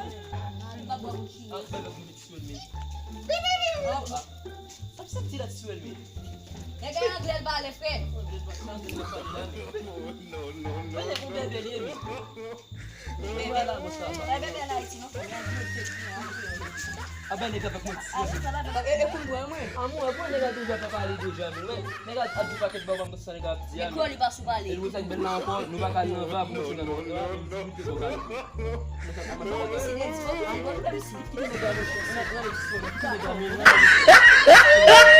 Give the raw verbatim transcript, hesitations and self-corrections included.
An, bebe, mwen ti sou elmen. Sa, sa ti la ti sou elmen. Nèg la anglè l pale, frè. Mwen se pou bebe li ye, men. Bebe la, bebe la, iti, non, frè. A ben, nèg la fè mwen ti sou elmen. E, e, konn mwen, mwen. A mwen, mwen, nèg la deja pa pale deja, men. Nèg la ap di pakèt bagay, mwen sa nèg la ap di a, men. Li pa sou pale. E nou sa k bèl la ankò, nou pa ka al nan va pou nou fè nan.